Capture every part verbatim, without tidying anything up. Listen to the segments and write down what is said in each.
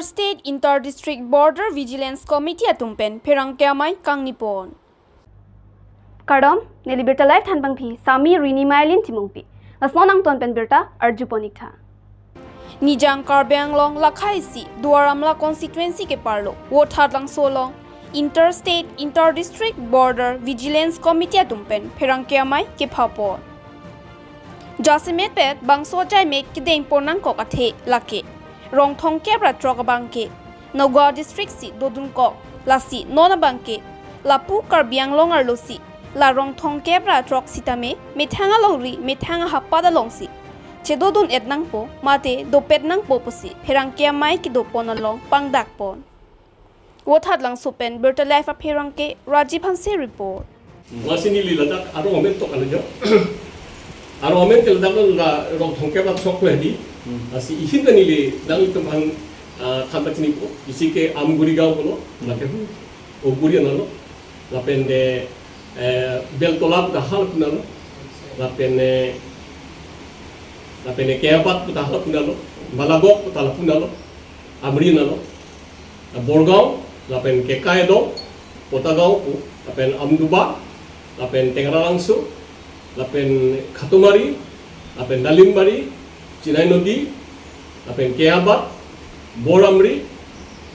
State Inter District Border Vigilance Committee atum pen pherangke amei kangni pon. Kardom, neli Birta Live thanbangpi, Sami Rini Mailin Timungpi. Lasnon angton pen birta arju pon-ik tha. Nijang Karbi Anglong lakhai isi Duar Amla constituency keparlo Vothatlangso along Inter State, Inter District Border Vigilance Committee atum pen pherangke amei kepha pon. Jasemet pet bangso ajai mek kedeng pon nangkok athe lake rong thomkep ra throk abangke Nagaon district si dodunkok, lasi non abangke lapu Karbi Anglong arlo si la rong thomkep ra throk sitame methang alongri methang ahapat alongsi chedodun-et nangpo mate dopet nangpo pusi pherangke amei kedo pon along pangdak pon. Vothatlangso pen Birta Live apherangke Rajiv Hanse report. Lasi neli ladak arong amen tok alo jo. Arong amen ke ladak lo la rong thomkep ra throk ko hedi. Lasi ihin ta neli dang itum aphan, ah, than pachini po. Isi ke Amguri gaon pulo, lake hu Oguri analo. Lapen de, eh, Beltola puta halapu analo. Lapen, eh, lapen, eh, Keabat puta halapu analo. Balagok puta lapu analo. Amri analo. Borgaon, lapen Kekai do, Potagaon pu, lapen Amduba, lapen Tengralangso, lapen Khatomari, lapen Dalimbari, Chinai Nodi, lapen Keabat, Bor Amri,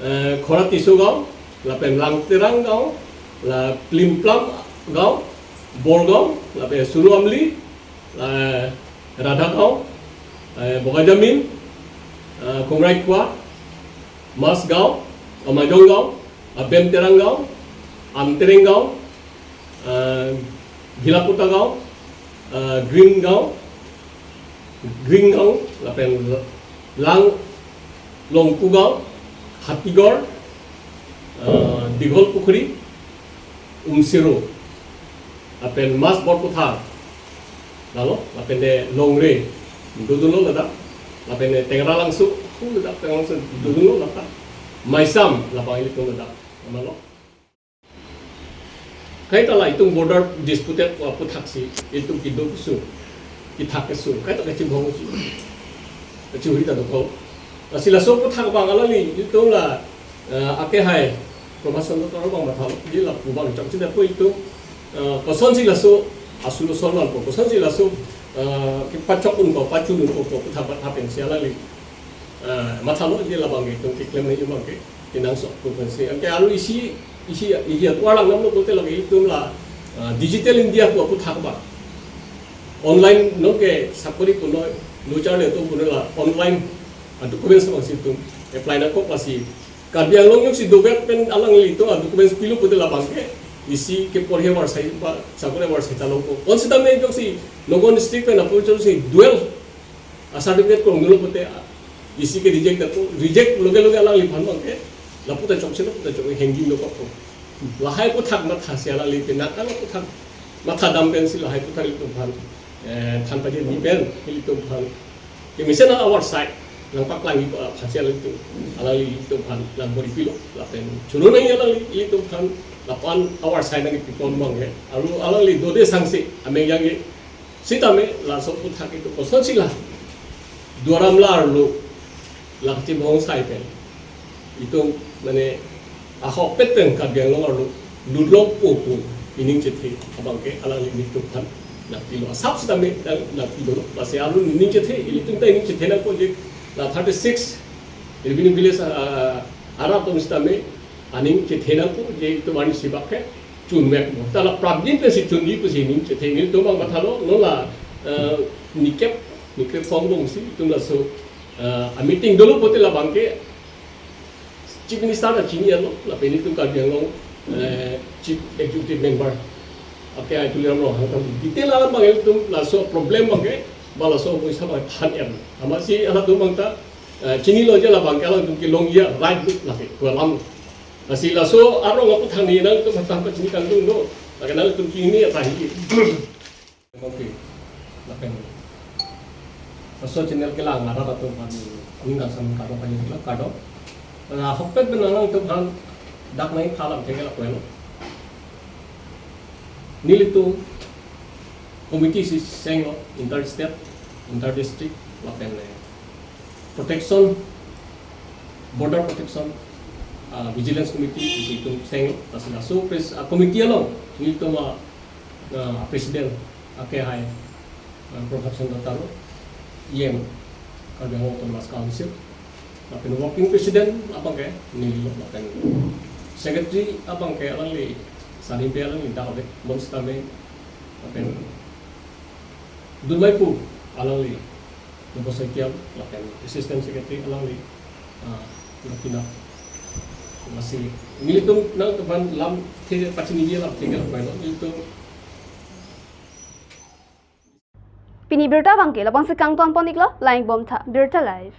eh, Khora Tisso gaon, lapen Langterang gaon, la Plimplam gaon, Borgaon, lapen Suru Amli, la Radha gaon, eh, Bogajamin, eh, Kumraikua, Mas gaon, Amajong gaon, Abem Terang gaon, Amtereng gaon, eh, Gilapota gaon, eh, Green gaon, Green gaon, lapen Lang Longku gaon, Hatigor, eh, Dighol Pukhuri, Umsiro, lapen Mas Borputhar, lalo, lapen de Longre, dodunlo ladak, lapen de Tengralangso, hu ladak Tengralangso, dodunlo ladak, Maisam, labang ilitum ladak, amalo. Kaita la itum border disputed aputhaksi, itum kedo keso, kethak keso, kaita kachibong si, kachihuri ta dokok. Lasi laso aputhak abang alangli, itum la, eh, ake hai, Prabhat Chandra Taro abang mathalo, di lapu abang chokche da po itum, eh, kosonsi laso, asulo son man po, kosonsi laso, eh, kepachok un po, pachun un po, aputhak aputhak pensi alangli, eh, mathalo, di labang itum keklem nangji abangke kenangsot pu pensi. Anke aru isi, isi, isi atuar lang namlo pulote lake itum la, ah, Digital India pu aputhak abang. Online nonke sakori punoi, lo charli atum punoi la online, ah, documents abangsi itum apply nangkok lasi. Karbi Anglong ajoksi dovet pen alanglitum, ah, documents pilo pulote labangke isi ke porhe avarsai ba sakori avarsai ta longpo. Konsitame ajoksi Nagaon district pen apo ajoksi dual a certificate krong dolo pulote, ah, isi ke reject dapo, reject loge loge alangliphan abangke lapu ta chokche, lapu ta chokche, hengding dokok po. Lahai aputhak mathasi alangli pen, nangkang aputhak mathadam pensi lahai aputhak ilitum aphan, eh, than pajirmi pen ilitum aphan kemesen avarsai nangpaklangji aphansi ilitum, alangli ilitum aphan nangbor-i pilo, lapen choro nangji alangli ilitum aphan, lapu-an avarsai nangkepi pon abangke, aru alangli dode sangse ameng jangje. Sitame laso aputhak itum kosonsi la Duar Amla arlo la kachibong sai pen itum mane ahokpet pen Karbi Anglong arlo lutlo-po pu ining chethe abangke alangli nelitum aphan nangpilo. Asap sitame nang, nangpilo. Lasi arlo ining chethe, ilitum ta ining chethe nangpo je la thirty-six Revenue Village, ah, arat atum sitame aning chethe nangpo je itum arnisi bak ke chun mek mo. Ta la prapjin pensi chunji pusi ining chethe, nelitum abang mathalo, non la, eh, nikep, nikep kong bongsi itum laso, eh, a meeting dolo pulote labangke Chief Minister ta chini alo, lapen itum Karbi Anglong, eh, Chief Executive Member, ake ai Tuliram Ronghang ta detail alam abang itum laso problem abangke, ba laso poisa abang than-et. Amatsi halatum abang ta, eh, chinilo je labangke alangtum kelongji a-right lake, pu alam. Lasi laso arong aputhak ni nangtum hathan pachini kangtung do. Lake nangtum kini atahi. Oke. Lapen laso channel kelang arat atum aphan ning kangsam kardom pajirlo, kardom. Ahokpet pen nangtum aphan dak nangphalam thek ke lapu-an lo. Nelitum committee si chenglo, inter state, inter district, lapen le protection Border Protection, ah, Vigilance Committee, isi itum seng, lasi laso pres-, ah, committee along, nelitum, ah, ah, president, ake hai, ah, Prabhat Chandra Taro, E M, Karbi Anglong Autonomous Council, lapen working president abangke neli lo, lapen secretary abangke alangli, Sani Bey alangli dak ave, bonsitame, lapen Dunmaipu alangli, Nobosai Tiam, lapen assistant secretary alangli, ah, Lokinath. Lasi nelitum nangkeban lamthe pachiniji, lamthe ke lapu lo, nelitum. Pini birta abangke lapu-an si kangton pon-iklo, langdun bom tha, Birta Live.